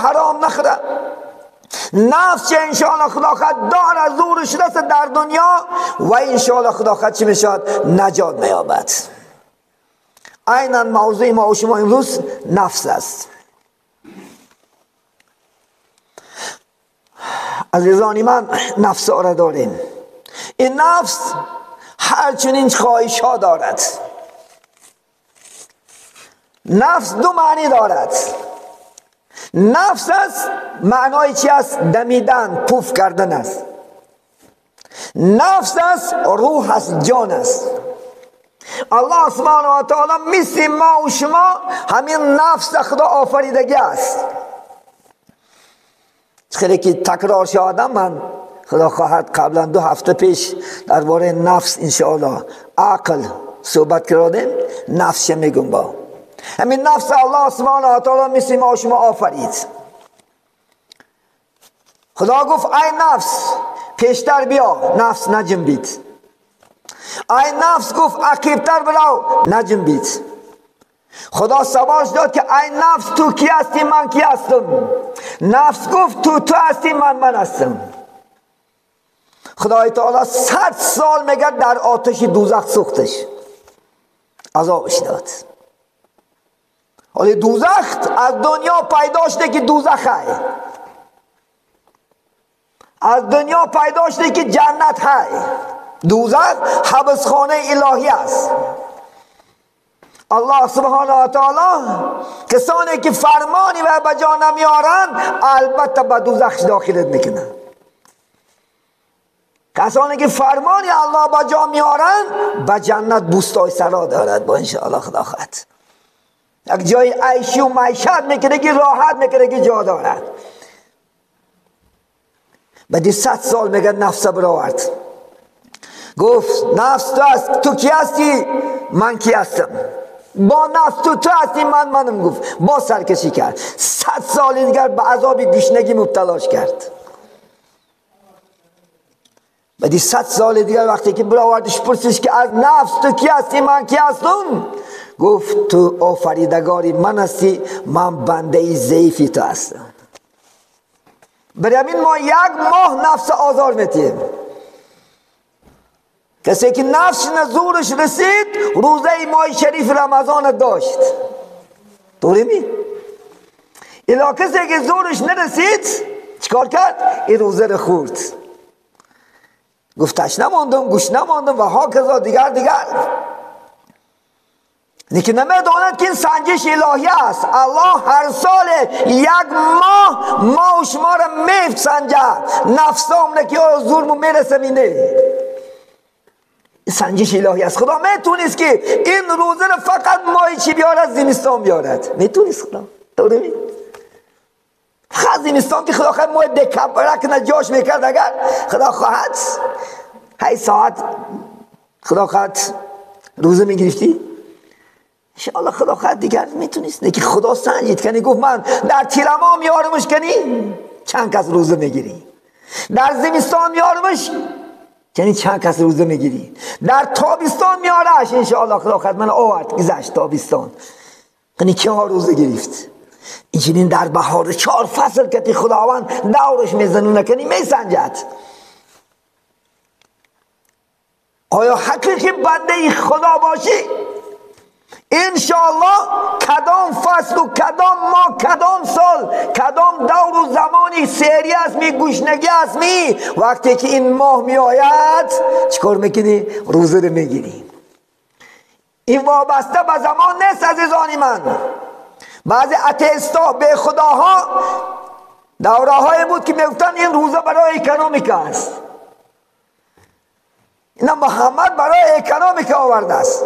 حرام نخوره. نفس چه انشاءالله خدا خد داره زورش رسد در دنیا و انشاءالله خدا خد چی میشد؟ نجات میابد. عینا موضوع ما و شما امروز نفس است. عزیزان من، نفس را داریم. این نفس هر چنین خواهش ها دارد. نفس دو معنی دارد. نفس است معنای چی است؟ دمیدن، پوف کردن است. نفس است روح است، جان است. الله سبحانه و تعالی مثل ما و شما همین نفس خدا آفریدگی است. خیلی که تکرار شدم من، خدا خواهد قبلا 2 هفته پیش درباره نفس انشاءالله عقل صحبت کردیم. نفس چه میگم با همین نفس الله سبحانه و تعالی مثل ما شما آفرید. خدا گفت ای نفس پیشتر بیا، نفس نجنبید. ای نفس گفت عقیبتر برو، نجنبید. خدا سواش داد که ای نفس تو کی هستی، من کی هستم. نفس گفت تو هستی، من هستم. خدای تعالی 100 سال میگه در آتش دوزخ سوختش، عذابش داد. حالا دوزخ از دنیا پیدا شده که دوزخ های، از دنیا پیدا شده که جنت های. دوزخ حبسخانه الهی است. الله سبحانه و تعالی کسانی که فرمانی و به جا نمیارن البته به دوزخ داخلت میکنن. کسانی که فرمانی الله به جا میارن به جنت بوستای سرا دارد با انشاءالله خدا خواهد. یک جای عیشی و معیشت میکنه که راحت میکنه که جا دارد. بعدی 100 سال میگه نفس برآورد. گفت نفس تو هست، تو کی هستی؟ من کی هستم. با نفس تو هستی، من منم. گفت با سرکشی کرد. 100 سال دیگر به عذاب گشنگی مبتلاش کرد. بعدی 100 سال دیگر وقتی که برآوردش پرسش که از نفس تو کی هستی، من کی هستم؟ گفت تو آفریدگاری من هستی، من بنده ضعیفی تو هستم. برای همین ما 1 ماه نفس آزار میتیم. کسی که نفس نزورش رسید روزه ماه شریف رمضان داشت. دوری می؟ الا کسی که زورش نرسید چیکار کرد؟ این روزه رو خورد. گفت تشنه ماندم، گوش نماندم و هاکذا دیگر. لیکن نمیداند که این سنجش الهی است. الله هر سال 1 ماه ما و شما را میسنجد. نفسام که زورمو میرسه اینه. سنجش الهی است. خدا میتونست که این روزه را فقط ماه چی بیارد؟ زمستان بیارد. میتونست خدا. طوری فقط زمستان که خدا خواهد ماه دکبره کنه جاش میکرد. اگر خدا خواهد 8 ساعت خدا خواهد روزه میگرفتی انشاءالله خدا خواهد دیگر میتونست. نه که خدا سنجید کنی. گفت من در تیرما میارمش کنی چند کس روزه میگیری، در زمستان میارمش یعنی چند کس روزه میگیری، در تابستان میارش انشاءالله خدا خواهد من آورد گذشت تابستان یعنی که ها روزه گرفت. اینچنین در بهار 4 فصل که خداوند دورش میزنونه کنی میسنجد. آیا حقیقی بنده خدا باشی؟ انشاءالله کدام فصل و کدام ماه، کدام سال، کدام دور و زمانی سری است می، گشنگی است می، وقتی که این ماه می آید چیکار میکنی؟ روزه رو میگیری. این وابسته به زمان نیست عزیزان من. بعضی اتئیستا به خداها دوره های بود که میگفتن این روزه برای economic است، اینا محمد برای экономика آورده است.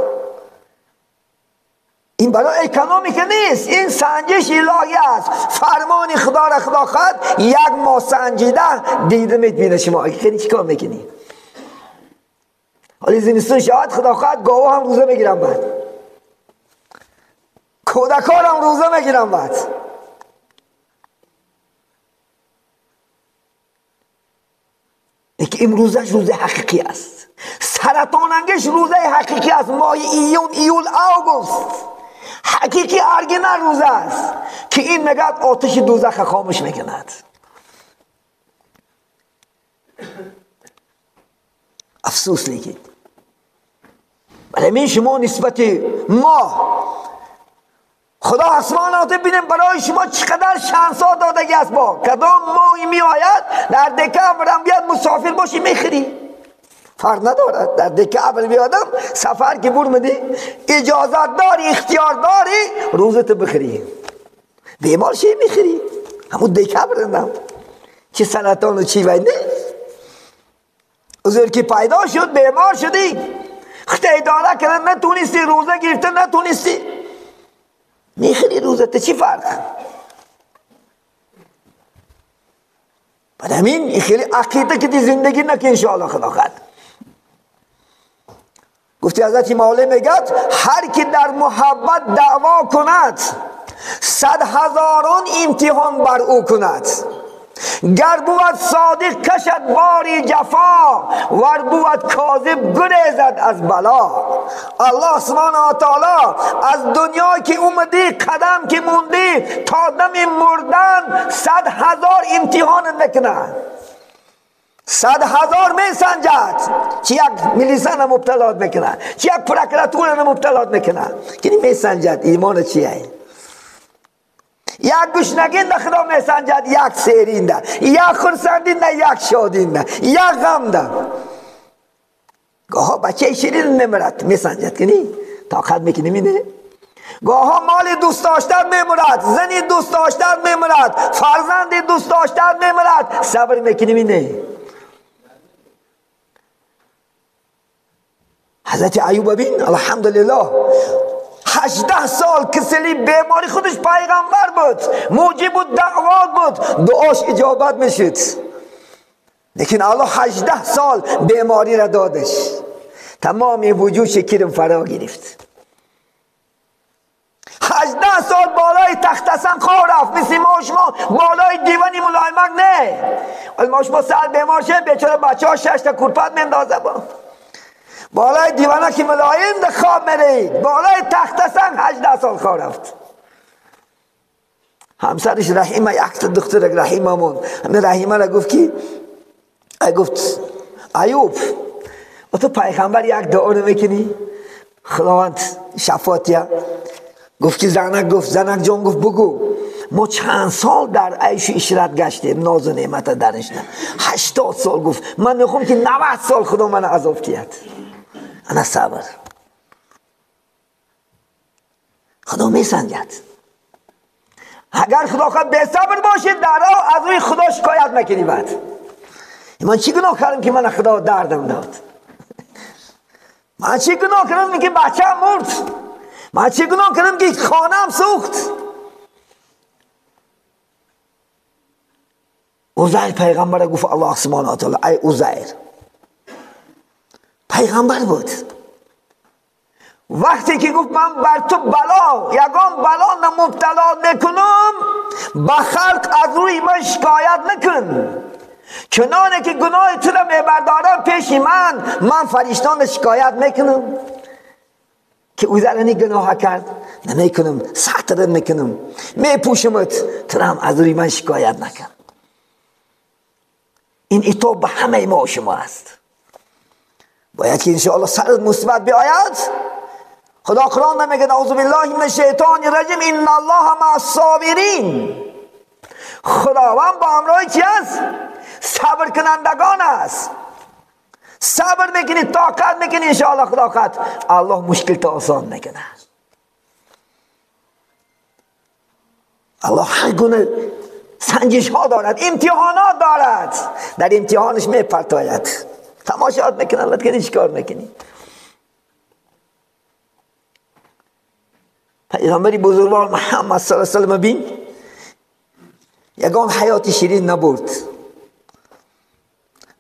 این برای اکونومیک نیست، این سنجش الهی است. فرمان خدا را خدا خواهد یک ماه سنجیده دیده میبینه شما خیلی چیکار میکنی. حالا زمستون شاید خدا خواهد گاوه هم روزه میگیرم، بعد کودکان هم روزه میگیرم. بعد که امروزش روزه حقیقی است، سرطان انگش روزه حقیقی است. ماه ایون، ایول، آگوست حقیقی ارگینال روزه است که این نگات آتش دوزخ خاموش میکند. افسوس لیکن برای شما نسبت ما خدا آسمان آته بینیم برای شما چقدر شانس ها دادگی است. با کدام ماهی می آید در دکبر هم بیاد مسافر باشی میخری، فرق ندارد. در دکبر بیادم سفر که برمدی اجازت داری، اختیار داری، روزت بخری. بیمار شی میخری همون دکبر هم چه سرطان و چی وینده ازور که پیدا شد بیمار شدی، خود اداره کردن نتونستی، روزه گرفتن نتونستی، میخری روزت، چی فرق؟ برای همین خیلی عقیده که دی زندگی نکن انشاءالله خدا خواهد. گفتی حضرت مولی میگد هر کی در محبت دعوا کند 100,000 امتحان بر او کند. گر بود صادق کشد باری جفا، ور بود کاذب گریزد از بلا. الله سبحانه و تعالی از دنیا که اومدی قدم که موندی تا دم مردن 100,000 امتحان میکنه، 100,000 میسنجد. چی یک میلیسان هم مبتلات میکنه، چی یک پرکراتور هم مبتلات میکنه، که میسنجد ایمان چیه. یک گشنگین ده خدا میسنجد، یک سیرین ده، یک خرسندین ده، یک شادین ده، یک غم ده. گاها بچه شیرین نمیرد میسنجد که نی طاقت میکنی مینه. گاها مال دوست داشتن میمرد، زنی دوست داشتن میمرد، فرزند دوست داشتن میمرد، صبر میکنی مینه. حضرت ایوب بین الحمدلله 18 سال کسلی بیماری خودش پیغمبر بود، موجب دعوات بود، دعاش اجابت میشد، لیکن الله 18 سال بیماری را دادش، تمام وجودش کرم فرا گرفت. 18 سال بالای تخت سنگ خواب رفت، مثل ما شما بالای دیوانی ملایمک نه. ما شما سر بیمار شد بیچاره بچه ها 6 تا کرپت میندازه با بالای دیوانه که ملایم ده خواب میرید، بالای تخت سنگ 18 سال خواب رفت. همسرش رحیمه، یک تا دختر رحیمه مون، همین رحیمه را گفت که گفت ایوب و تو پیغمبر یک دعا نمیکنی خداوند شفاعت. گفت که زنک، گفت زنک جان، گفت بگو ما چند سال در عیش عشرت گشتیم، ناز و نعمت درش نه 80 سال. گفت من میخوام که 90 سال خدا من عذاب کند. انا صبر خدا میسنجد. اگر خدا خواهد به صبر باشید در از روی خدا شکایت نکنی. بعد من چی گناه کردم که من خدا دردم داد؟ من چی گناه کردم که بچه‌م مرد؟ من چی گناه کردم که خانه‌ام سوخت؟ عزیر پیغمبر گفت الله سبحانه و تعالی ای عزیر، پیغمبر بود، وقتی که گفت من بر تو بلا یگان بلا مبتلا نکنم، به خلق از روی من شکایت نکن، چنانه که گناه تو را میبردارم پیش من، من فرشتان شکایت میکنم که او زرنی گناه کرد نمیکنم، ستر میکنم، میپوشمت، تو هم از روی من شکایت نکن. این عتاب به همه ما و شما است. باید که انشاءالله سرت مثبت بیاید. خدا قرآن نمیگه اعوذ بالله من الشیطان الرجیم ان الله مع الصابرین. خداوند با همراه چی است؟ صبر کنندگان است. صبر میکنی، طاقت میکنی، انشاءالله خدا خواهد الله مشکل تا آسان میکنه. الله هر گونه سنجش ها دارد، امتحانات دارد، در امتحانش میپرتاید، تماشات میکنه، الله کنی چیکار میکنی. پیغمبری بزرگوار محمد صلی الله علیه و سلم بین یگان حیات شیرین نبرد،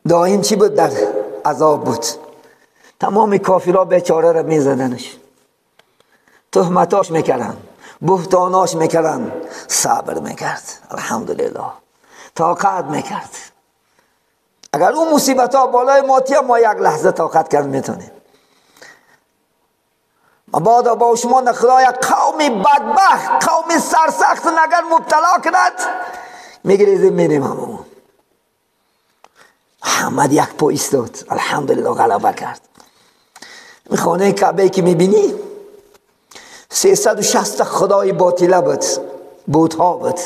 دائم چی بود؟ در عذاب بود. تمام کافرها بیچاره را میزدنش، تهمتاش میکردن، بهتاناش میکردن، صبر میکرد، الحمدلله، طاقت میکرد. اگر اون مصیبت ها بالای ما تیه، ما یک لحظه طاقت کرد میتونیم. مبادا با شما خدای قومی بدبخت، قومی سرسخت نگر مبتلا کند، میگریزیم میریم همون. محمد یک پا ایستاد، الحمدلله غلبه کرد. این خانه کعبه که میبینی 360 خدای باطله بود، بت‌ها بود.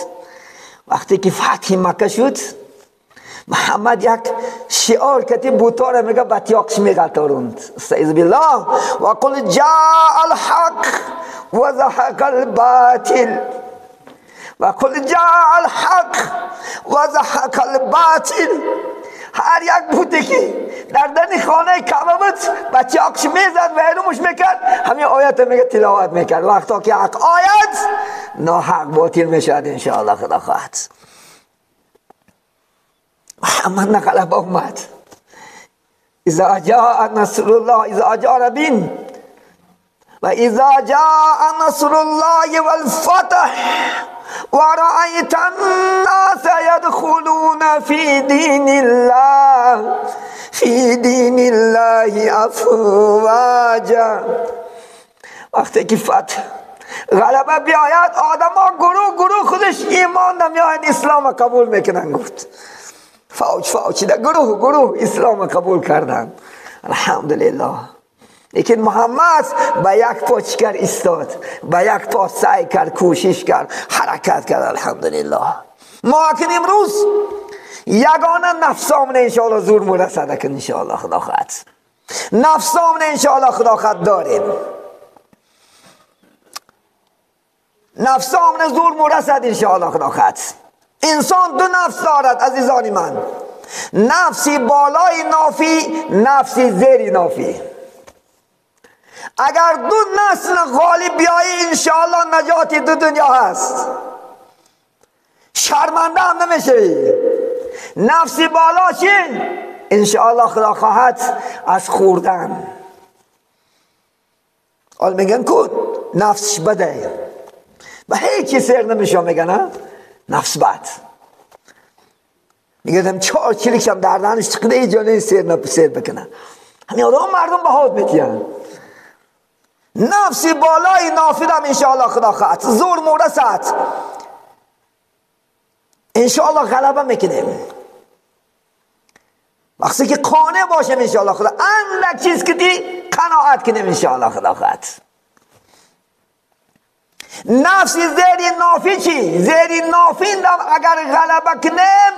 وقتی که فتح مکه شد، محمد یک شعار کتی بت‌ها را میگه به تیاقش میغلطاروند. استعیذ بالله، و قل جاء الحق و زهق الباطل، و قل جاء الحق و زهق الباطل. هر یک بوده که در دن خانه کعبه بود به تیاقش میزد و اعلومش میکرد، همین آیت میگه تلاوت میکرد. وقتا که حق آید، ناحق باطل میشد انشاءالله خدا خواهد. محمد نغلب آمد. اذا جاء نصر الله، اذا جاء ربین و اذا جاء نصر الله والفتح و رأیت الناس يدخلون في دین الله فی دین الله افواجا. وقتی که فتح غلبه بیاید، آدم ها گروه گروه خودش ایمان نمیاید، اسلام قبول میکنن. گفت فوج فوج ده گروه گروه اسلام قبول کردن، الحمدلله. لیکن محمد با یک پا چیکار ایستاد، با یک پا سعی کرد، کوشش کرد، حرکت کرد، الحمدلله. ما اکنون امروز یگانه نفسامون انشاءالله زور مرسده که انشاءالله خدا خواهد نفسامون انشاءالله خدا خواهد داریم، نفسامون زور مرسد انشاءالله خدا خواهد. انسان دو نفس دارد عزیزان من، نفسی بالای نافی، نفسی زیر نافی. اگر دو نسل غالب بیایی انشاءالله نجات دو دنیا هست، شرمنده هم نمیشوی. نفسی بالا چی؟ انشاءالله خدا خواهد از خوردن. حال میگن کن نفسش بده، به هیچی سیر نمیشه، میگن نفس بد. میگم چهار چیلیکشم دردنش چقدر ایجانه سیر بکنه. همین آدم مردم به هات میتیان. نفسی بالای نافدم انشاءالله خدا خواهد زور مورسد انشاءالله غلبه میکنیم. وقتی که قانع باشیم انشاءالله خدا اندک چیز که دی قناعت کنیم انشاءالله خدا خواهد. نفسی زیر نافی چی؟ زیر نافی اگر غلبه کنیم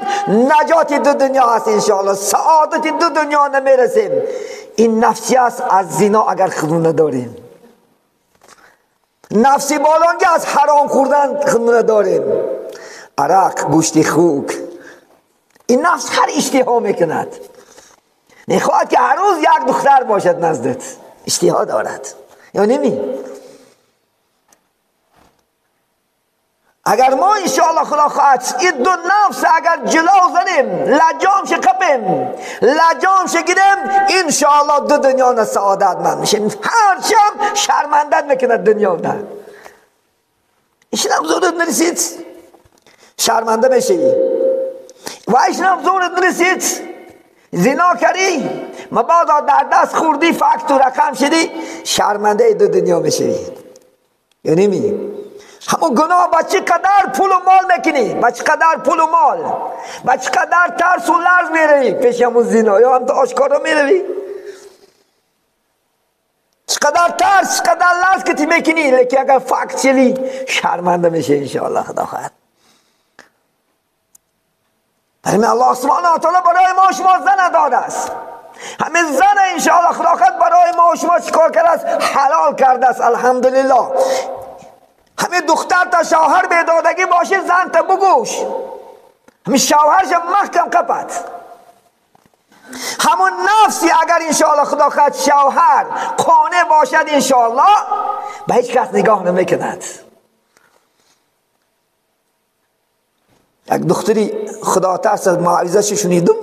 نجات دو دنیا هست انشاءالله، سعادت دو دنیا نمیرسیم. این نفسی هست از زنا اگر خودمون نداریم، نفسی بالانگی از حرام خوردن خودمون نداریم، عرق، گوشت خوک، این نفس هر اشتها میکند، میخواد که هر روز یک دختر باشد نزدت، اشتها دارد یا نمی؟ اگر ما انشاءالله خدا خواهد این دو نفس اگر جلو زنیم، لجامش قپیم، لجامش گیریم، انشاءالله دو دنیا نه سعادتمند میشیم. هرچی هم شرمندت میکند دنیا نه، ایشون هم زورت نرسید شرمنده میشی و ایشون هم زورت نرسید زنا کردی، مبادا در دست خوردی، فکت و رقم شدی، شرمنده دو دنیا میشی. یعنی می همون گناه با چه قدر پول و مال میکنی، با چه قدر پول و مال، با چه قدر ترس و لرز میروی پیش همون زنا، یا هم تو آشکارا میروی، چه قدر ترس چه قدر لرز که تی میکنی، لیکن اگر فکت شدی شرمنده میشه انشاءالله خدا خواهد. برای الله سبحانه و تعالی برای ما شما زن داده است، همین زن انشاءالله خدا خواهد برای ما شما چیکار کرده است؟ حلال کرده است الحمدلله. همین دختر تا شوهر به دادگی باشه زن تا بگوش، همین شوهرش محکم قپد. همون نفسی اگر انشاءالله خدا خواهد شوهر قانع باشه باشد انشاءالله به هیچ کس نگاه نمیکند. یک دختری خدا ترس از معوذه شنیدم،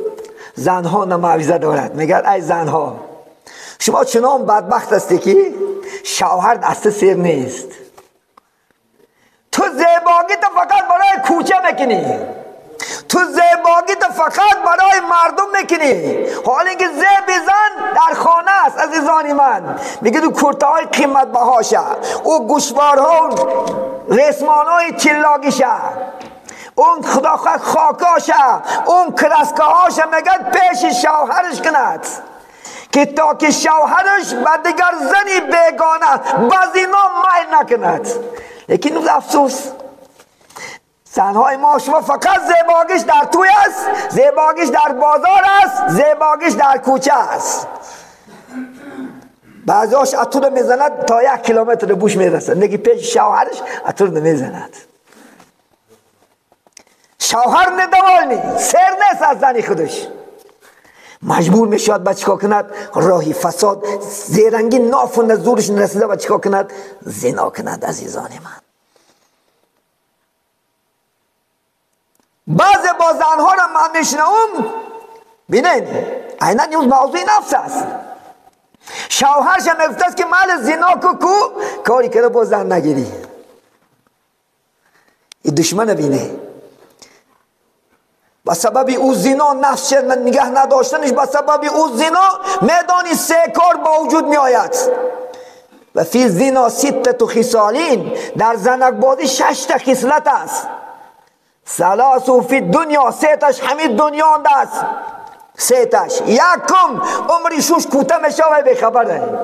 زنها نه دارد، میگه ای زنها شما چنان بدبخت هستی که شوهر از تو سیر نیست، تو زیباگی تو فقط برای کوچه میکنی، تو زیباگی تو فقط برای مردم میکنی، حال اینکه زیب زن در خانه است. عزیزان من میگه تو کرته های قیمت بهاشه، او گوشوارها و رسمان های تلاگیشه، اون خدا خاکاشه، اون کرسکاهاشه، میگه پیش شوهرش کند که تا که شوهرش به دیگر زنی بیگانه باز اینا میل نکند. لیکن افسوس زنهای ما شما فقط زیباگیش در توی است، زیباگیش در بازار است، زیباگیش در کوچه است. بعضیاش عطر میزند تا 1 کیلومتر بوش میرسد، نگی پیش شوهرش عطر نمیزند. شوهر ندوالنی سر نیست از زنی خودش، مجبور میشود به چیکار کند؟ راهی فساد زیرنگی ناف و نزورش نرسیده به چیکار کند؟ زنا کند. عزیزان من بعضی با زنها را من میشنوم، بینین عینا این موضوع نفس است. شوهرش هم میگفت است که مال زنا کو کاری کرده با زن نگیری. این دشمن بینه با سبب او زنا نفس من نگه نداشتنش، با سبب او زنا میدانی 3 کار با وجود می آید. و فی زنا 6 خصالین، در زنک بازی 6 تا خصلت است. 3 فی دنیا، 3 تاش همین دنیا است. 3 تاش، یکم عمری شوش کوتاه میشه و بیخبره.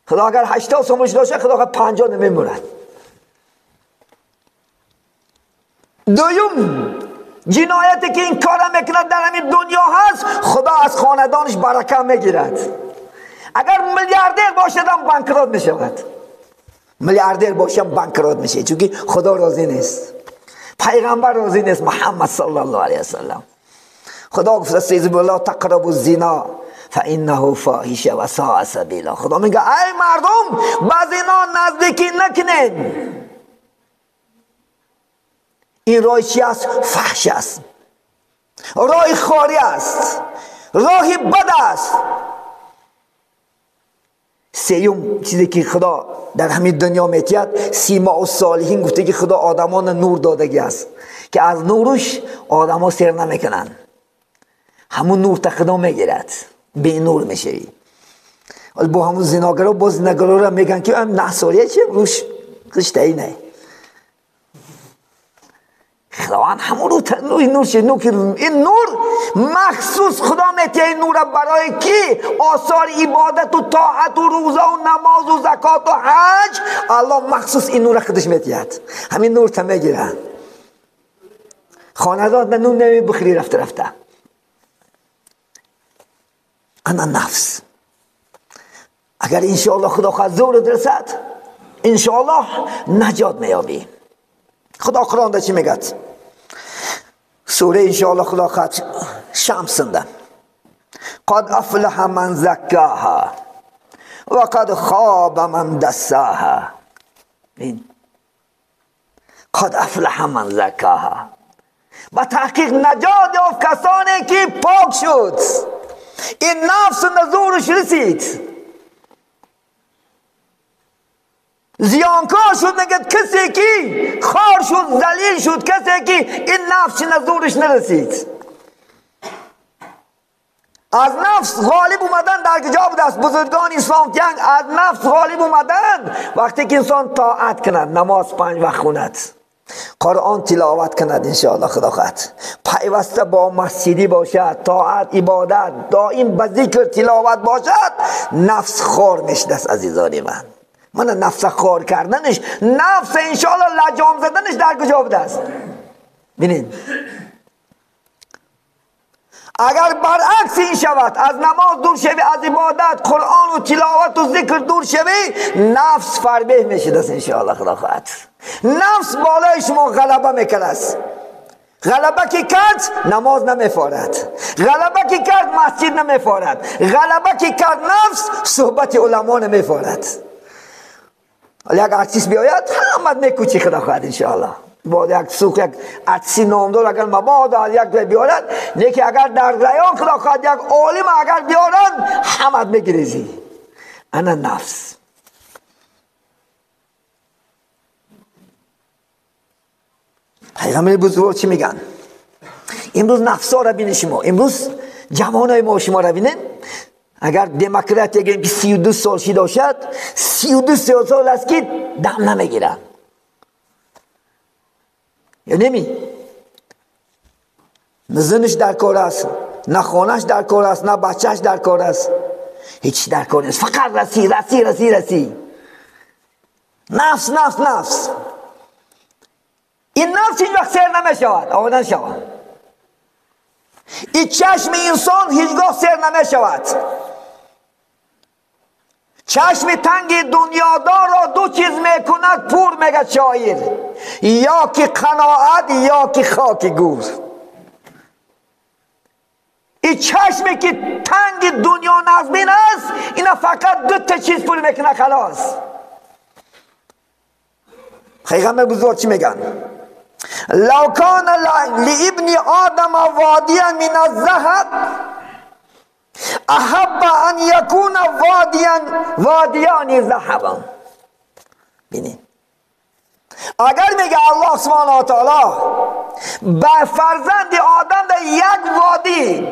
خدا اگر 80 سالش داشته خدا 50 نمیمورد. دوم جنایتی که این کار میکند در همین دنیا هست، خدا از خاندانش برکه میگیرد. اگر میلیاردر باشد هم بانکرات میشود، میلیاردر باشم بانکرات میشه، چون خدا راضی نیست، پیغمبر راضی نیست، محمد صلی الله علیه وسلم. خدا گفته است لا تقربوا الزنا فانه فاحشه و ساء سبیلا. خدا میگه ای مردم به زنا نزدیکی نکنین، این راه چی است؟ فحش است، راه خواری است، راه بد است. سیوم چیزی که خدا در همین دنیا میتید، سیما و صالحین گفته که خدا آدمان نور دادگی است که از نورش آدما سیر نمیکنن، همون نور تا خدا میگیرد، به نور میشوی. با همون زناگرا با زناگرا را میگن که هم نحساریه چه روش قشته ای نه، خداوند همون رو نور شد. این نور مخصوص خدا میته، این نور برای کی؟ آثار عبادت و طاعت و روزه و نماز و زکات و حج، الله مخصوص این نور خودش میتید، همین نور تا میگیره. خاندان نون نمی بخری رفته رفته. انا نفس اگر انشاءالله خدا خواهد زور درسد انشاءالله نجات میابی. خدا قرآن ده چی میگد؟ سوره انشاءالله خدا خواهد شمسنده، قد افلح من زکاها و قد خاب من دساها. این قد افلح من زکاها، با تحقیق نجات یافت کسانی که پاک شد، این نفس نزورش رسید، زیانکار شد. نگه کسی که خار شد، ذلیل شد، کسی که این نفس نزورش نرسید. از نفس غالب اومدن در کجا بوده است؟ بزرگان اسلام جنگ از نفس غالب اومدن وقتی که انسان طاعت کند، نماز 5 وقت خوند، قرآن تلاوت کند انشاءالله خدا خواهد، پیوسته با مسجدی باشد، طاعت عبادت دائم به ذکر تلاوت باشد، نفس خار میشد است. عزیزان من، من نفس خار کردنش، نفس انشاءالله لجام زدنش در کجا بوده است؟ ببینید اگر برعکس این شود، از نماز دور شوی، از عبادت قرآن و تلاوت و ذکر دور شوی، نفس فربه میشد است انشاءالله خدا خواهد. نفس بالای شما غلبه میکرد است. غلبه که کرد نماز نمیفارد، غلبه که کرد مسجد نمیفارد، غلبه که کرد نفس صحبت علما نمیفارد. حالا یک ارتیست بیاید همه میکوچی خدا خواهد انشاءالله. با یک سوق یک ارتیسی نامدار اگر مبادا یک بیارد، نه که اگر در ریان خدا خواهد یک عالم اگر بیارند همه میگریزی. انا نفس. پیغمبر بزرگ چی میگن؟ امروز نفسا را بینید شما، امروز جوانای ما شما را بینید. اگر دموکرات بگیم که 32 سال شی داشت، 32 سال است که دم نمیگیره یا نمی؟ نه زنش در کار است، نه خانهش در کار است، نه بچهش در کار است، هیچ در کار نیست. فقط رسی رسی رسی رسی، نفس نفس نفس. این نفس هیچ وقت سیر نمی شود، آمدن شود. این چشم انسان هیچگاه سیر نمی شود. چشم تنگ دنیادار را دو چیز میکند پور، میگه شاعر، یا که قناعت یا که خاک گور. این چشمی که تنگ دنیا نظمین است، اینا فقط دو تا چیز پور میکنه خلاص. پیغمبر بزرگ چی میگن؟ لو کان لابن آدم وادیا من الذهب احب ان یکون وادیا وادیان ذهبا. ببینید اگر میگه الله سبحانه و تعالی به فرزند آدم در یک وادی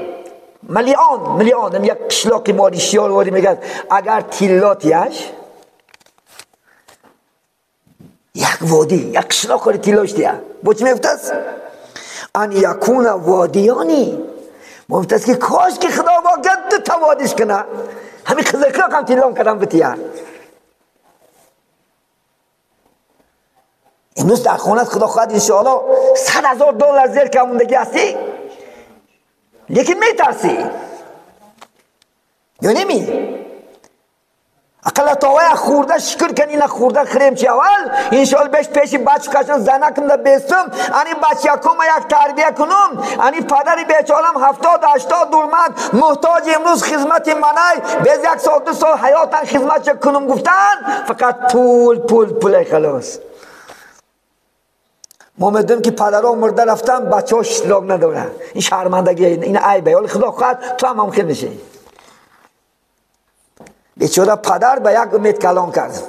میلیون میلیون، یک قشلاق مالیشیار وادی، میگه اگر تیلاتیش یک وادی یک قشلاق تیلاش دیه، با چی میفته؟ ان یکون وادیانی. مفته که کاش که خدا واقعا دو تا وادیش کنه، همین قزلقلاق هم تیلام کردم بتیه. امروز در خانه خدا خواهد انشاءالله 100,000 دلار زیر کموندگی هستی، لیکن میترسی یا نمی؟ اقل تا خورده شکر کن، اینا خورده خریم چی اول انشاءالله بهش پیش بچه کشن زنکم ده بیستم، انی بچه یکم یک تربیه کنم، انی پدری بیچارم 70-80 درمد محتاج امروز خدمت منای، بیز یک سال دو سال حیاتن خدمت کنم گفتن، فقط پول پول پول خلاص. ما میدونیم که پدرها مرده رفتن، بچه ها شلاق نداره، این شرمندگی، این عیبه. ولی خدا خواهد تو هم ممکن میشه. بیچاره پدر به یک امید کلام کرد.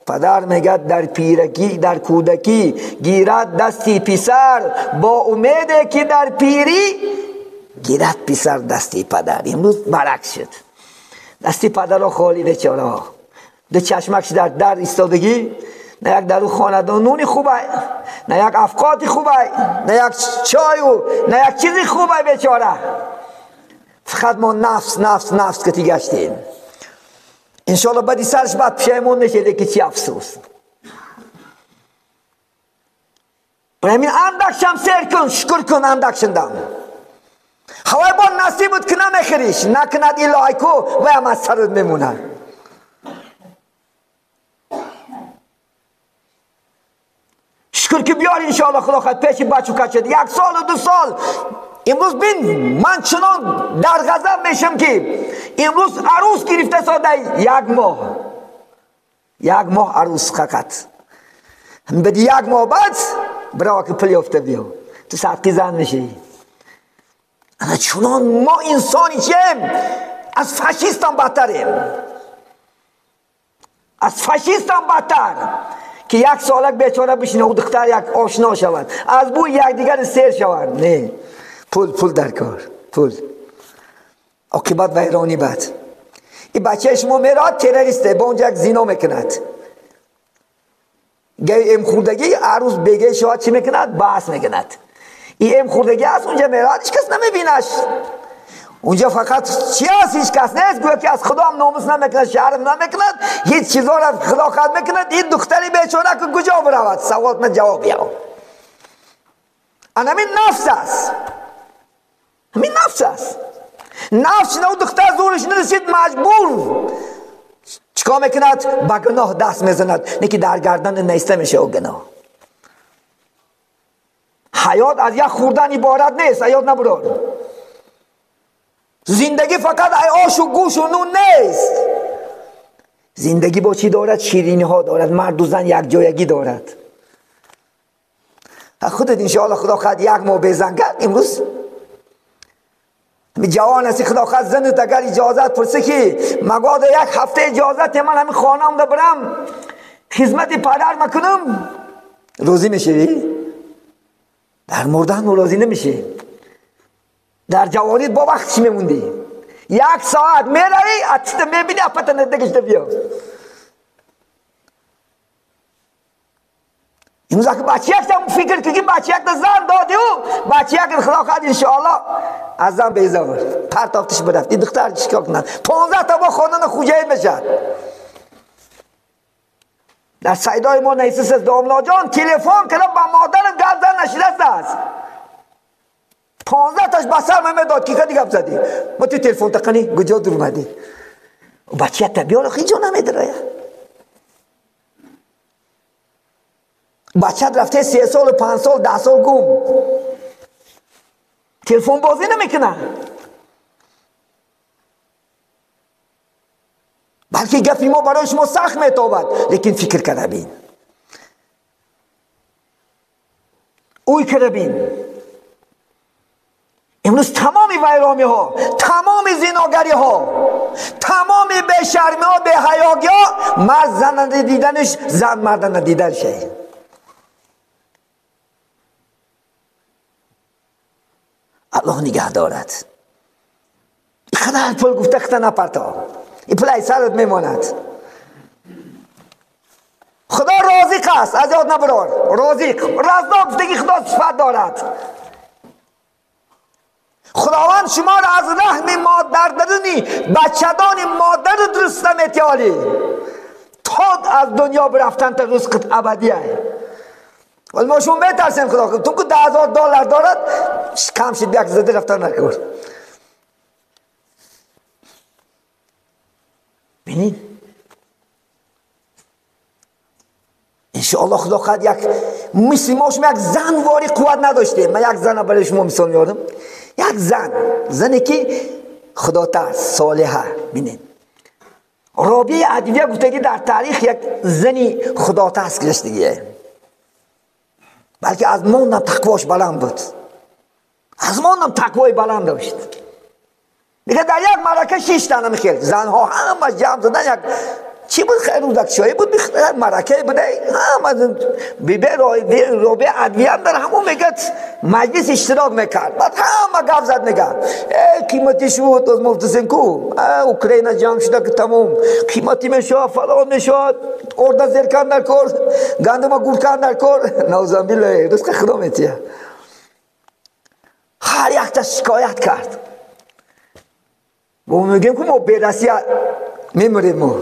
پدر میگه در پیرکی در کودکی گیرد دستی پسر، با امید که در پیری گیرد پسر دستی پدر. امروز برعکس شد، دستی پدر را خالی بیچاره ها، دو چشمکش در در ایستادگی، نه یک در خاندان نونی خوبه، نه یک افقاتی خوبه، نه یک چای و نه یک چیزی خوبه بیچاره. فقط ما نفس نفس نفس که گشتیم. انشالله بعدی سرش بعد پشیمون میشه، لیکن چی افسوس. برای همین اندکشم سیر کن، شکر کن اندکشندم. هوای با نصیب بود که نمیخریش، نکند الهی کو و هم از سرت میمونه. شکر که بیار انشالله خدا خواهد پیش بچو کچد یک سال و دو سال. امروز بین من چنان در غضب میشم که امروز عروس گرفته ساده یک ماه، یک ماه عروس فقط، بعد یک ماه بعد برای که پل یافته بیا تو صدقی زن میشی. انا چنان ما انسانی چیم، از فاشیست هم بدتریم، از فاشیست هم بدتر که یک سالک بیچاره بشینه و دختر یک آشنا شود، از بوی یک دیگر سیر شود. نه، پول پول در کار، پول عاقبت ویرانی. بد این بچه شما میراد تروریسته، با اونجا یک زینا میکند، گه ام خوردگی عروس بگه شود چی میکند؟ بحث میکند. این ام خوردگی است اونجا میراد، هیچ کس نمیبینش اونجا، فقط چی هست؟ هیچ کس نیست، گویا که از خدا هم ناموس نمیکند، شرم نمیکند، هیچ چیزا را خدا خود میکند. این دختری بیچاره که کجا برود؟ سوالت من جواب بیاو. همین نفس است، همین نفس است. نفس نو دختر زورش نرسید، مجبور چیکار میکند؟ با گناه دست میزند، نه که در گردن نیسته میشه او گناه. حیات از یک خوردن عبارت نیست. حیات نبرار. زندگی فقط آش و گوش و نون نیست. زندگی با چی دارد؟ شیرینی ها دارد. مرد و زن یک جایگی دارد. خودت انشاءالله خدا خواهد یک ماه بزن کرد. امروز جوان هستی، خدا خواهد زنت اگر اجازت پرسه که مگاد یک هفته اجازت من همین خانه هم برم خدمت پدر مکنم، روزی میشی؟ در مردن راضی نمیشی. در جوانیت با وقت چی میموندی؟ یک ساعت میروی اتت میبینی اپت ندگشته بیا. امروز اگه بچه یک تا فکر که بچه یک تا زن دادی و بچه یک خدا خواهد انشاءالله از زن بیزار پرتافتش برفت. این دختر چیکار کنن؟ 15 تا با خواندن خوجه میشد. در سیدای ما نیست از داملا جان تلفن کردم با مادرم گپ زن نشیده است. 15 تاش بسر من داد کی کدی گپ زدی؟ ما تو تلفن تقنی کجا دور اومدی؟ بچه تا بیار خیلی جا نمیداره. بچه رفته 3 سال 5 سال 10 سال گم. تلفن بازی نمیکنه. بلکه گپی ما برای شما سخت میتابد، لیکن فکر کرده بین، اوی کرده بین. امروز تمام ویرامی ها، تمام زیناگری ها، تمام بی‌شرمی ها، بی‌حیاگی ها، مرد زن ندیدنش، زن مرد ندیدنشه. الله نگه دارد. اینقدر پول گفته خطا نپرتا، این پول ای سرت میماند. خدا رازق است، از یاد نبرار. رازق، رزاق گفتگی خدا صفت دارد. خداوند شما را از رحم مادر درونی بچه‌دان مادر درست نمیتیالی تا از دنیا برفتن تا رزقت ابدیه. ولی ما شما میترسیم خدا تو که $10,000 دارد کم شد یک زده رفتن نکرد. ببینید انشاءالله خدا خواهد یک مثل ما شما یک زن واری قوت نداشتیم. من یک زن برای شما مثال میارم. یک زن، زنی که خدا ترس صالحه. ببینید رابعه عدویه گفته که در تاریخ یک زنی خدا ترس گذشتگیه، بلکه از ما تقواش بلند بود، از ما هم تقوای بلند داشت. میگه در یک معرکه 6 تا میخیل زنها همه جمع زدن، یک چی بود خیر روزک شایی بود، معرکه بوده، همه بی بی رابعه عدویه هم در همون میگه مجلس اشتراک میکرد. بعد همه گپ زد، میگه ای قیمتی شد از مفتسین کو اوکراین جنگ شده که تمام قیمتی میشه فلان میشه، ارده زیر کن در کار، گندم گور کن در کار. نوزن بالله رزق خدا میتیه. هر یک تا شکایت کرد. ما میگیم که ما به روسیه میمریم، ما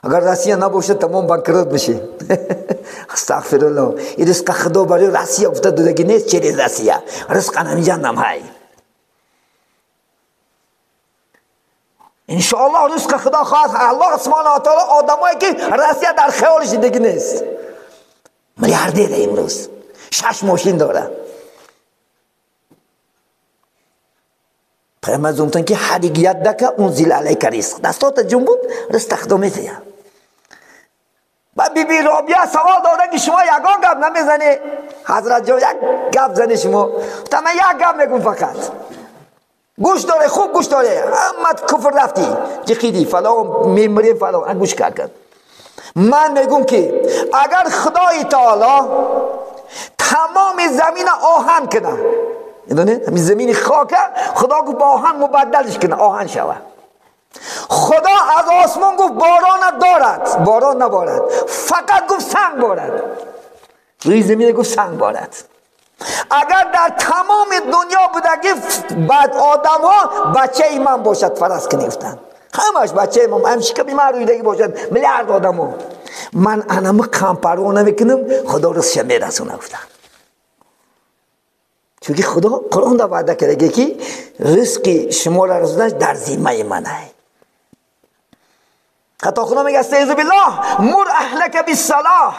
اگر روسیه نباشه تمام بانکروت میشه. استغفر الله. این رزق خدا برای روسیه گفته دادگی نیست. چرا روسیه رزق همینجا نمای. انشاءالله رزق خدا خواهد. الله سبحانه و تعالی آدمایی که روسیه در خیالش دیگه نیست، میلیاردر امروز 6 ماشین داره. پیامبر گفتن که هر یک یدک انزل علیک رزق، دستات جنبون رزق خدا میده. بعد بی بی رابعه سوال دادن که شما یگان گپ نمیزنی حضرت جان، یک گپ زنی شما. تا من یک گپ میگم فقط گوش داره، خوب گوش داره. همت کفر رفتی جخیدی فلان میمری فلان، گوش کرد. من میگم که اگر خدای تعالی تمام زمین آهن کنه، میدونی همین زمین خاکه، خدا گفت با آهن مبدلش کنه، آهن شوه. خدا از آسمان گفت باران دارد، باران نبارد، فقط گفت سنگ بارد. روی زمین گفت سنگ بارد. اگر در تمام دنیا بودگی بعد آدم ها بچه من باشد، فرض کنی گفتن همش بچه من، همش که من روی باشد میلیارد آدم ها، من انمو کم پروا نمیکنم، خدا رزقش میرسونه گفتن. چون خدا قرآن دا وعده کرده که رزق شما را رسوندن در ذمه منه. حتی خدا میگه استعیذ بالله مر اهلک بالصلاح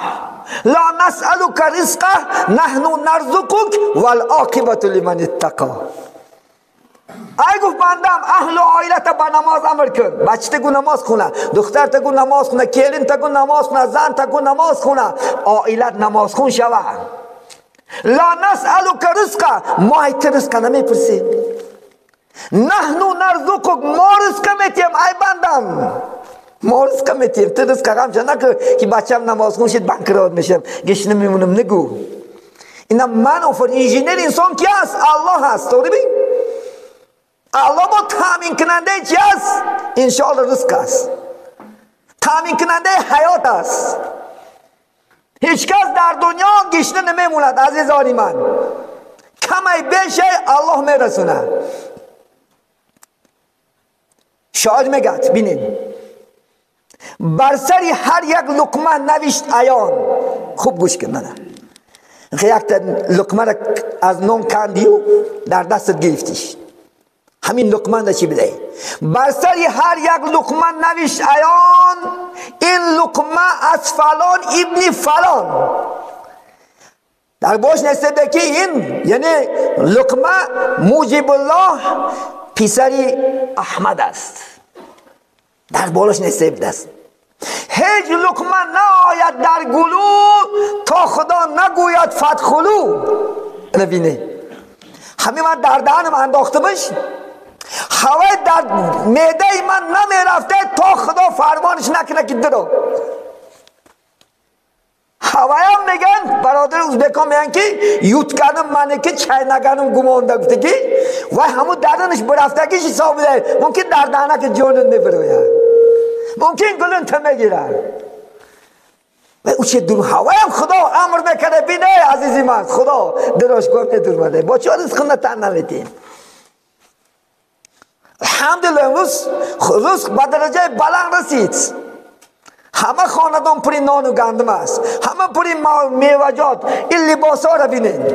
لا نسألك رزقا نحن نرزقك والعاقبة لمن اتقى. ای گفت بندم اهل و عائلت با نماز امر کن، بچه تگو نماز خونه، دختر تگو نماز خونه، کلین تگو نماز خونه، زن تگو نماز خونه، عائلت نماز خون شوه. لا نسألك رزقا، ما ایت رزقا نمیپرسیم، نحن نرزقك، ما رزق میتیم. ای بندم ما رزق میتیم، تو رزق غم شد نکن که بچم نماز خون شد بانکرات میشم گشنه میمونم. نگو اینا من آفر. انجینر انسان کی است؟ الله هست. تو ببین الله با تامین کننده چی است؟ انشاءالله رزق است، تامین کننده حیات است. هیچ کس در دنیا گشنه نمیموند عزیزان من، کمی بشه الله میرسونه. شاعر میگه بینین بر سر هر یک لقمه نوشت عیان. خوب گوش کن، نه یک تا لقمه را از نان کندی و در دستت گرفتیش، همین لقمه را چی بده؟ بر سر هر یک لقمه نوشت عیان، این لقمه از فلان ابن فلان. در باش نسته که این یعنی لقمه موجب الله پسری احمد است، در بالاش نسته است. هیچ لقمه نآید در گلو تا خدا نگوید فدخلو. بینه همین من در دهنم انداختمش، هوای در معده من نمیرفته تا خدا فرمانش نکنه که درو. هوایم میگن برادر ازبکان میگن که یوتکنم منه که چینگنم گمانده گفته که و همون درنش برفتگیش حساب بده، ممکن در دهنک جانت نبروید، ممکن گلن تمگیره و او چه دور. هوایم خدا امر میکنه. بینه عزیزی من خدا دراش گفت ندورمده با چه رزق تن نمیتیم. الحمدلله امروز رزق به درجه بلند رسید. همه خاندان پر نان و گندم است، همه پر میوه‌جات. این لباس ها را بینید،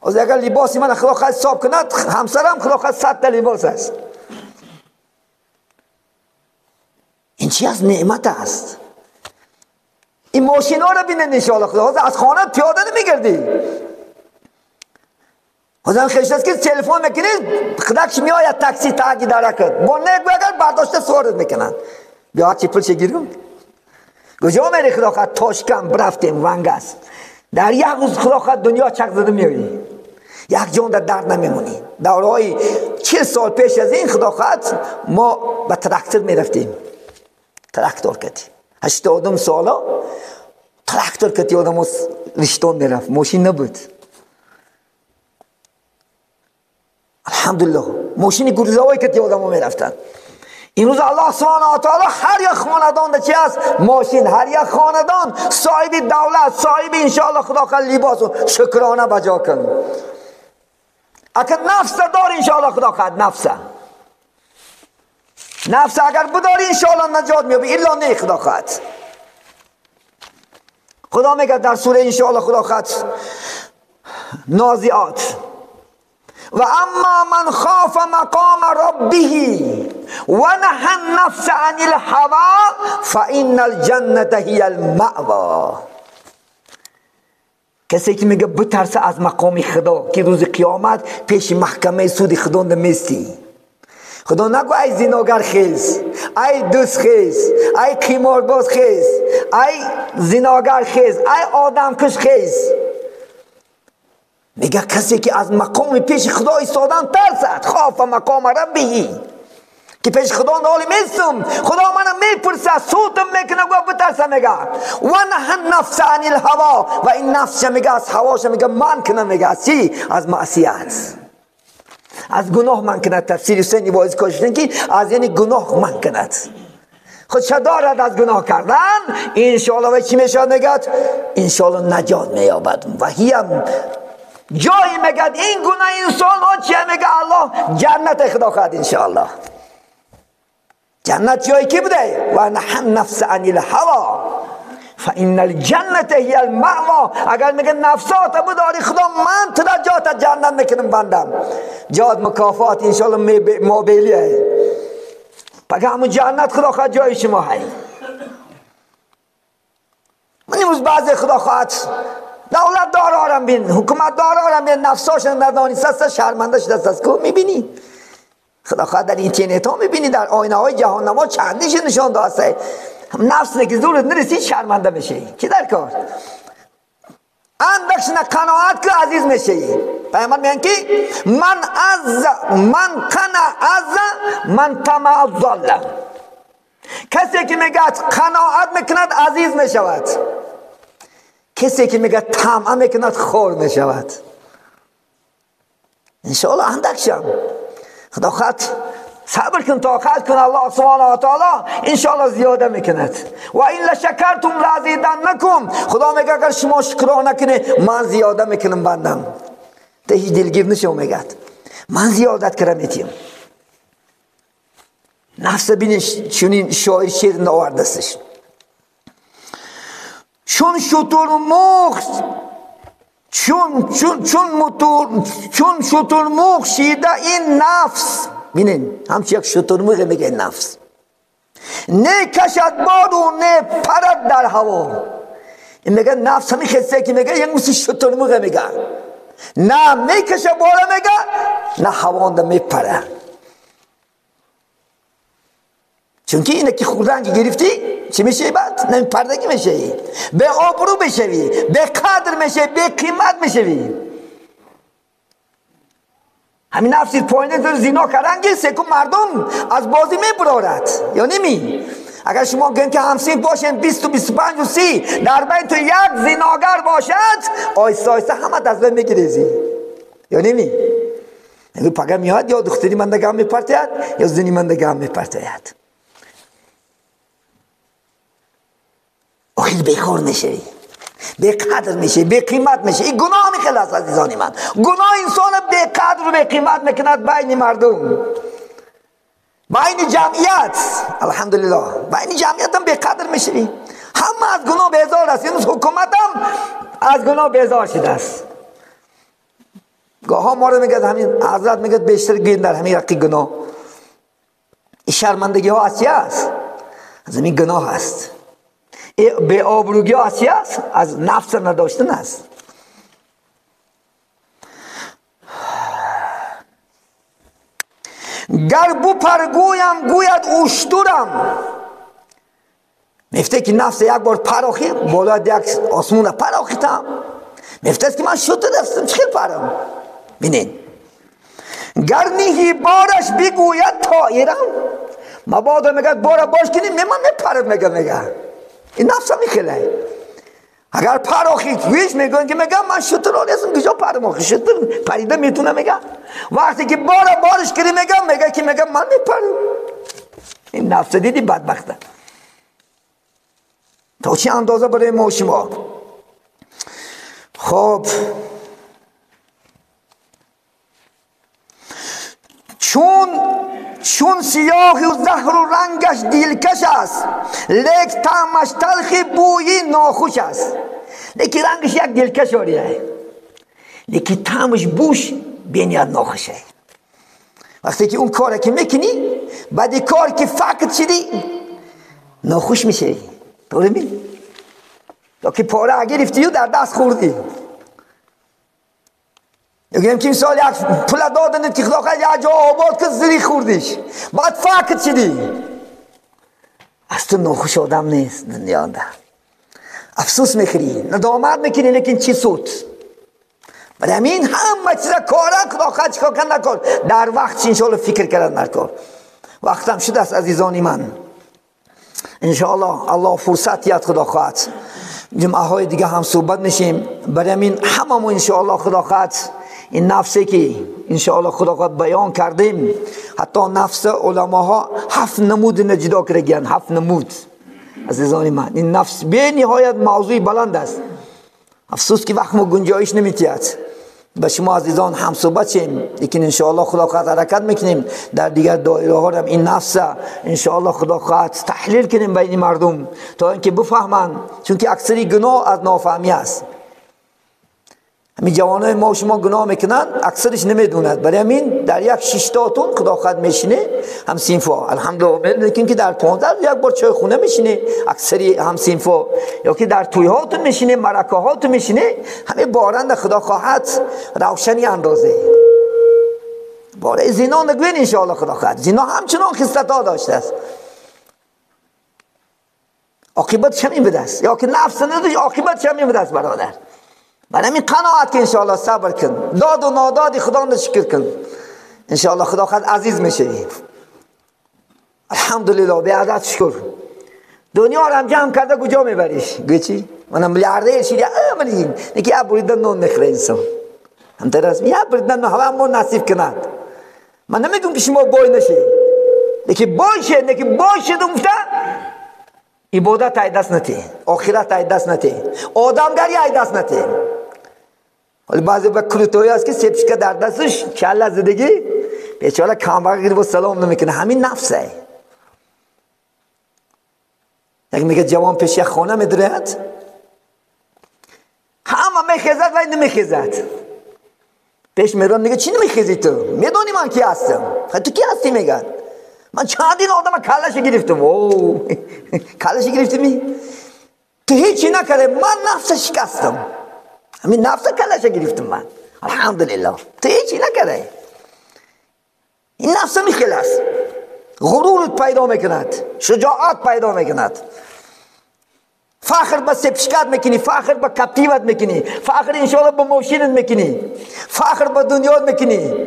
از اگر لباسی من خدا خواهد حساب کند، همسرم خدا خواهد 100 تا لباس است. این چی از نعمت است. این ماشین ها را بینید انشاءالله خدا از خانه پیاده نمیگردی. خدا خیشت است که تلفن میکنید خداش میآید تاکسی تاگی درکت با نگو اگر برداشته سوارت میکنند. بیا چی پول گیرم کجا میری؟ خدا خواهد تاشکن برفتیم ونگ است. در یک روز خدا خواهد دنیا چک زده میایی، یک جان در درد نمیمونی. دورهای 40 سال پیش از این خدا خواهد ما به تراکتور میرفتیم، تراکتور کتی 82 سالا تراکتور کتی آدم رشتان میرفت، ماشین نبود. الحمدلله ماشین گرزه‌ای کتی آدم میرفتن. امروز الله سبحانه و تعالی هر یک خاندان در چی است؟ ماشین. هر یک خاندان صاحب دولت، صاحب انشاءالله خدا خواهد لباس و شکرانه بجا کن. اگر نفس دار انشاءالله خدا خواهد نفس، نفس اگر بداری انشاءالله نجات میابی، الا نه خدا خواهد. خدا میگه در سوره انشاءالله خدا خواهد نازعات، و اما من خاف مقام ربه و نهى النفس عن الهوى فإن الجنة هي المأوى. کسی که میگه بترسه از مقام خدا که روز قیامت پیش محکمه سود خدا نمیستی. خدا نگو ای زیناگر خیز، ای دوست خیز، ای قمارباز خیز، ای زیناگر خیز، ای آدمکش خیز. میگه کسی که از مقام پیش خدا ایستادن ترسد، خاف مقام ربه، که پیش خدا نالی میستم، خدا منم میپرسه، صوتم میکنه، گوه بترسه. میگه و نهى النفس عن الهوى، و این نفس میگه از هواش میگه من کنه، میگه از چی؟ از معصیت، از گناه من کند. تفسیر حسین واعظ کاشتن که از یعنی گناه من کند، خودش دارد از گناه کردن. انشاءالله و چی میشد؟ میگه انشاءالله نجات مییابد. و هیم جایی میگه این گناه انسان ها چیه؟ میگه الله جنت خدا خواهد انشاءالله. جنت جایی کی بوده؟ و نهى النفس عن الهوى فإن الجنة هي المأوى. اگر میگه نفسات بداری خدا من تو را جات جنت میکنم بندم، جات مکافات انشاءالله مابیلیه، پس همون جنت خدا خواهد جای شما هی. من امروز بعضی خدا خواهد دولت دارارم بین، حکومت دارارم بین، نفساشون ندانسته است، شرمنده شده است. کو میبینی؟ خدا خواهد در اینترنت ها میبینی، در آینه های جهان نما چندیش نشان داده. نفس که زورت نرسی شرمنده میشی. کی در کار؟ اندکش نه قناعت که عزیز میشی. پیامبر میگن که من عز من قنع عز من طمع ضل. کسی که میگه قناعت میکند عزیز میشود، کسی که میگه طمع میکند خور میشود. انشاءالله اندکشم خدا خواهد صبر کن، طاقت کن، الله سبحانه و تعالی انشاءالله زیاده میکند. و این لشکرتم لازیدنکم، خدا میگه اگر شما شکرانه کنی من زیاده میکنم بندم. ته هیچ دلگیر نشو، میگه من زیادت کرم میتیم. نفس بینش چونین شاعر شعر ناوردستش. چون شترمرغ چون شترمرغ شیده این نفس، بینین همچون یک شترمرغ میگه این نفس، نه کشد باد و نه پرد در هوا. این میگه نفس همین خسته که میگه یک مثل شترمرغ میگه، نه میکشه بالا میگه نه هوانده میپره. چون که اینه که خوردن که گرفتی چی میشه بعد؟ نه پردگی میشه، به آبرو میشوی، به قدر میشه، به قیمت میشوی. همین نفسی پایینه تو زینا کردن که سکو مردم از بازی میبرارد یا نمی؟ اگر شما گن که همسین باشین 20 و 25 و 30 در بین تو یک زیناگر باشد، آیسته آیسته همه از بین میگریزی یا نمی؟ یعنی پگه میاد یا دختری من دگه هم میپرتید یا زنی من دگه هم میپرتید. آخر بیکار میشوی، بی قدر میشه، بی قیمت میشه. این گناه میخیل است عزیزان من. گناه انسان بی قدر و بی قیمت میکند بین مردم، بین جمعیت. الحمدلله بین جمعیت هم بی قدر میشوی. همه از گناه بیزار است. این حکومت هم از گناه بیزار شده است. گاه ما رو میگه همین حضرت میگه بیشتر گیر در همین رقی گناه. این شرمندگی ها از چی است؟ از همین گناه است. به آبروگی ها از چی است؟ از نفس نداشتن است. گر بپرگویم گوید اوشترم. میفته که نفس یک بار پراخی بالا یک آسمون پراخیتم، میفته که من شتر هستم چه پرم. بینین گر نیهی بارش بگوید طایرم، مبادا میگه بارا باش کنیم من میپرم، میگه این نفس هم میخیله. اگر پراخی ویش میگن که میگم من شتر هستم کجا پرم، آخه شتر پریده میتونه. میگه وقتی که بارا بارش کردی میگه که میگم من میپرم. این نفس دیدی بدبخته تا چه اندازه برای ما شما. خب چون سیاه و زهر و رنگش دلکش است، لیک طعمش تلخ بویی ناخوش است. لیکن رنگش یک دلکش آریه، لیکن طعمش بوش بینیاد ناخوشه. وقتی که اون کار که میکنی بعد کار که فکر شدی ناخوش میشه. طوری می یا که پاره گرفتی و در دست خوردی. یعنی که مثال یک پول دادن که خدا خواهد یک جا آباد که زری خوردیش، بعد فکر شدی از تو ناخوش آدم نیست دنیا ده. افسوس میخوری، ندامت میکنی، لیکن چی سود؟ برای همین همه چیزا کارن خدا خواهد چیکار کن نکن در وقت انشاءالله فکر کردن نکن. وقتم شده است عزیزان من، انشاءالله الله فرصت یاد خدا خواهد جمعه های دیگه هم صحبت میشیم. برای همین هممون انشاءالله خدا خواهد این نفسی که انشاءالله خدا خواهد بیان کردیم، حتی نفس علماها 7 نمود جدا کردن، 7 نمود. عزیزان من این نفس به نهایت موضوع بلند است. افسوس که وقت ما گنجایش نمیتید به شما عزیزان هم صحبت شیم، لیکن انشاءالله خدا خواهد حرکت میکنیم در دیگر دایره ها هم این نفس انشاءالله خدا خواهد تحلیل کنیم بین مردم تا اینکه بفهمند، چون که اکثری گناه از نافهمی است. همین جوانای ما و شما گناه میکنن اکثرش نمیدوند. برای همین در یک شیشتاتون خدا خد میشینه هم سینفا، الحمدلله لیکن که در 15 یک بار چای خونه میشینه اکثری هم سینفا، یا که در توی هاتون میشینه، مرکه هاتون میشینه، همه بارند خدا خواهد روشنی اندازه. باره زنا نگوین انشاءالله خدا خواهد. زنا همچنان خصلت ها داشته است، عاقبتش همین بوده است، یا که نفس نداشت عاقبتش همین بوده است برادر. برای همین قناعت که انشاءالله صبر کن، داد و نادادی خدا را شکر کن، انشاءالله خدا خود عزیز میشه. الحمدلله به عدد شکر. دنیا را هم جمع کرده کجا میبریش؟ گوی چی؟ منم میلیاردر شدی، من یکی بریدن نون نخره انسان. هم درست یه بریدن نون هم ما نصیب کند. من نمیگم که شما بای نشید، یکی باشه، یکی باشه دمفته عبادت ای دست نتی، آخرت ای دست نتی، آدمگری ای دست نتی. حالا بعضی با کلوتوی هست که سپشکه در دستش کله زدگی بیچاره کامبر گیر با سلام نمیکنه، همین نفسه. یک میگه جوان پیش یک خانه میدرد، همه میخیزد و این نمیخیزد. پیش میران میگه چی نمیخیزی تو؟ میدونی من کی هستم؟ تو کی هستی؟ میگن من چندین آدم کلش گرفتم. اوه کلش گرفتمی؟ تو هیچی نکرده، من نفس شکستم، همین نفس کلش گرفتم من، الحمدلله. تو هیچی نکرده. این نفس میخیل است، غرورت پیدا میکند، شجاعت پیدا میکند، فخر به سپشکت میکنی، فخر به کپتیوت میکنی، فخر انشاءالله به ماشینت میکنی، فخر به دنیات میکنی،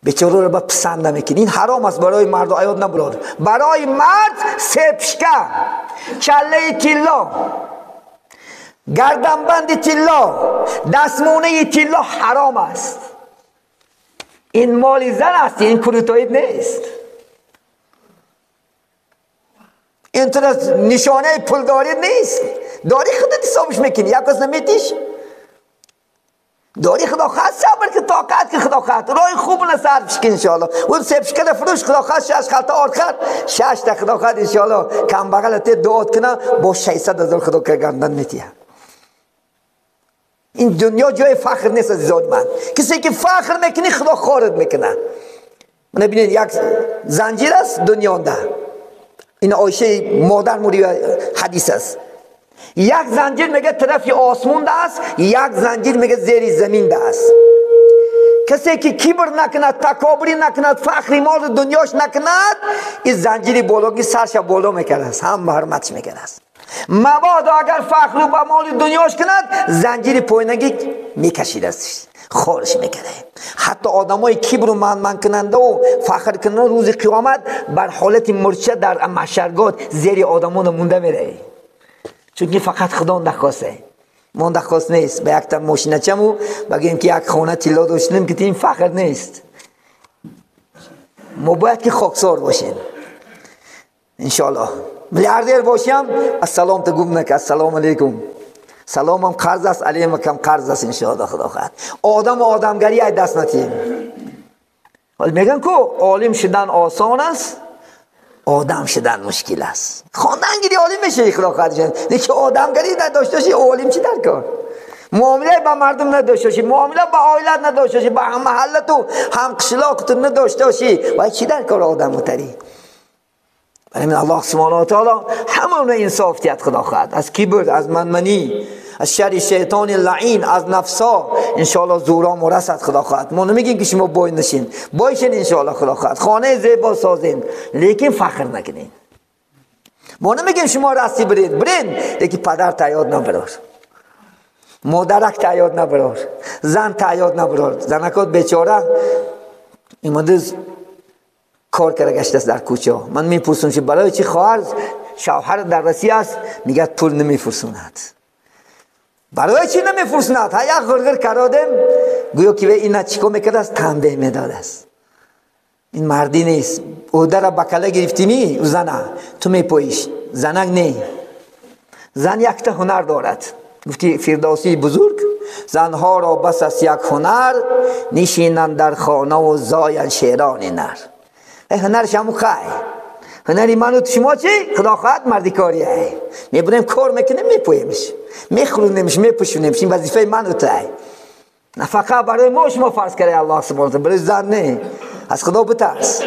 بیچاره رو به پسند نمیکنی. این حرام است برای مرد و عیاد نبراد. برای مرد سپشکه، کله طلا، گردنبند طلا، دستمونه طلا حرام است. این مال زن است، این کلوتاید نیست. این تو نشانه پولداری نیست. داری خودت حسابش میکنی، یک کس نمیتیش. داری خدا خواست صبر که طاقت که خدا خواست راه خوب نصرفش کن انشاءالله. اون سپش کده فروش خدا خواست 6 خلطه آرد خرد، 6 تا خدا خواست انشاءالله کم بغل ته دعات کنه با 600,000 خدا که گردن میتیه. این دنیا جای فخر نیست عزیزان من. کسی که فخر میکنی خدا خارد میکنه. من ببینید یک زنجیر است دنیا ده. این عایشه مادر موری حدیث است. یک زنجیر میگه طرف آسمون ده است، یک زنجیر میگه زیر زمین ده است. کسی که کبر نکند، تکابری نکند، فخری مال دنیاش نکند، این زنجیری بالاگی سرش بالا میکرد است، هم حرمتش میکرد است. مبادا اگر فخر به مال دنیاش کند، زنجیر پایینگی میکشید است، خارش میکرده. حتی آدمای کبر و من کننده و فخر کننده روز قیامت بر حالت مرچه در محشرگاه زیر آدمان مونده میره. چون فقط خدا نخواسته، ما نخواست نیست به یک تا ماشینه چمو بگیم که یک خانه طلا داشتیم که این فخر نیست. ما باید که خاکسار باشیم انشالله. میلیاردر باشیم السلام تا گم نکه، السلام علیکم، سلامم قرض است، علیهم کم قرض است انشالله خدا خواهد. آدم و آدمگری ای دست نتیم. ولی میگن که عالم شدن آسان است، آدم شدن مشکل است. خواندن گیری عالم میشه خدا خواهد جان، لیکن آدمگری نداشته باشی عالم چی در کار؟ معامله با مردم نداشته باشی، معامله با عائلت نداشته باشی، با هم محلت و هم قشلاقت نداشته باشی، و چی در کار آدم متری؟ برای من الله سبحانه و تعالی همون انصاف تیاد خدا خواهد، از کبر، از منمنی، از شر شیطان لعین، از نفسا انشاءالله زورا مرسد خدا خواهد. ما نمیگیم که شما بای نشین، بایشین انشاءالله خدا خواهد، خانه زیبا سازین، لیکن فخر نکنین. ما نمیگیم شما راستی برین، برین، لیکن پدر تیاد نبرار، مادرک تیاد نبرار، زن تیاد نبرار. زنکات بیچاره ایماده کار کرده گشته است در کوچه. من میپرسم که برای چی خواهر شوهر در رسی است؟ میگه پول نمیفرسوند. برای چی نمیفرسوند؟ ها یک غرغر کردیم گویا که اینا چیکار میکرد است؟ تنبیه میداد است. این مردی نیست. او در بکله گرفتیمی او زنه تو میپویش، زنک نه. زن یک تا هنر دارد. گفتی فردوسی بزرگ زنها را بس است یک هنر، نشینند در خانه و زاین شیران نر. هنرش همون خی هنری من و شما چی؟ خدا خواهد مردی کاریه. میبریم کار میکنیم میپویمش، میخورونیمش، میپوشونیمش. این وظیفه من و توه. نفقه برای ما شما فرض کرده الله سبحانه وتعالی، برای زن نه. از خدا بترس.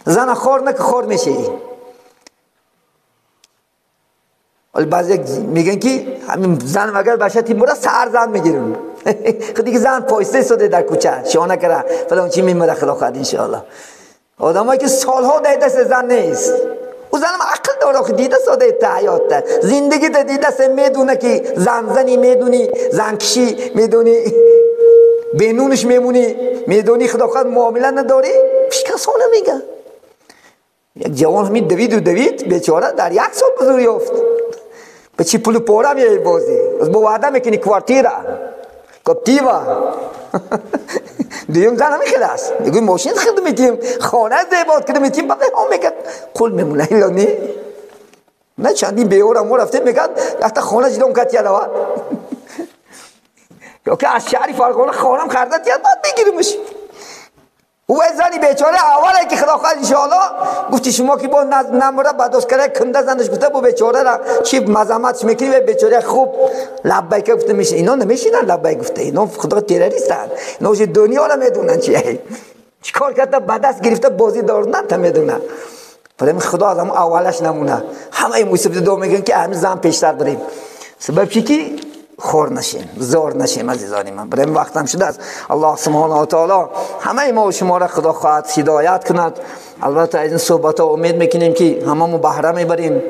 زن خور نه که خور میشی. ولی بعضی میگن که همین زن اگر بشه تیم مره سر زن میگیرم. خودی که زن پایسته ساده در کوچه شانه کرده فلان چی میمره خدا خواهد انشاءالله. آدمایی که سالها در دست زن نیست، او زنم عقل داره که دیده ساده تا حیات ده زندگی ده دیده سه، میدونه که زن زنی، میدونی زن کشی، میدونی به نونش میمونی، میدونی خدا خواهد معامله نداری. پیش کسانه میگه یک جوان همین دوید و دوید بیچاره در یک سال بزرگ یافت. به چی پول پوره میای بازی از با وعده میکنی کوارتیرا کاپتیوا. دیوم زن همین خیلی است، میگوی ماشین خرید میتیم، خانه زیباد کرده میتیم، بعد ها میگه قول میمونه ایلا نه نه چندین بیورم ما رفته میگن حتی خانه جدام کت یه یا که از شهری فرقانه خانم خرده تیاد بعد بگیریمش. او زنی بیچاره اوله که خدا خواهد انشاءالله گفتی شما که با نمره بدوس کرده کنده زنش گفته با بیچاره را چی مزامتش میکنی و بیچاره خوب لبیک گفته میشه. اینا نمیشینن لبیک گفته، اینا خدا تروریستن، اینا دنیا را میدونن چیه چیکار کرده، به دست گرفته بازی دارن تا میدونن. برای خدا از هم اولش نمونه. همه موسیقی دو میگن که همین زن پیشتر بریم، سبب چی که خور نشیم، زور نشیم عزیزان من. برای وقتم شده است. الله سبحانه و تعالی همه ما و شما را خدا خواهد هدایت کند. البته از این صحبت ها امید میکنیم که همه ما بهره میبریم.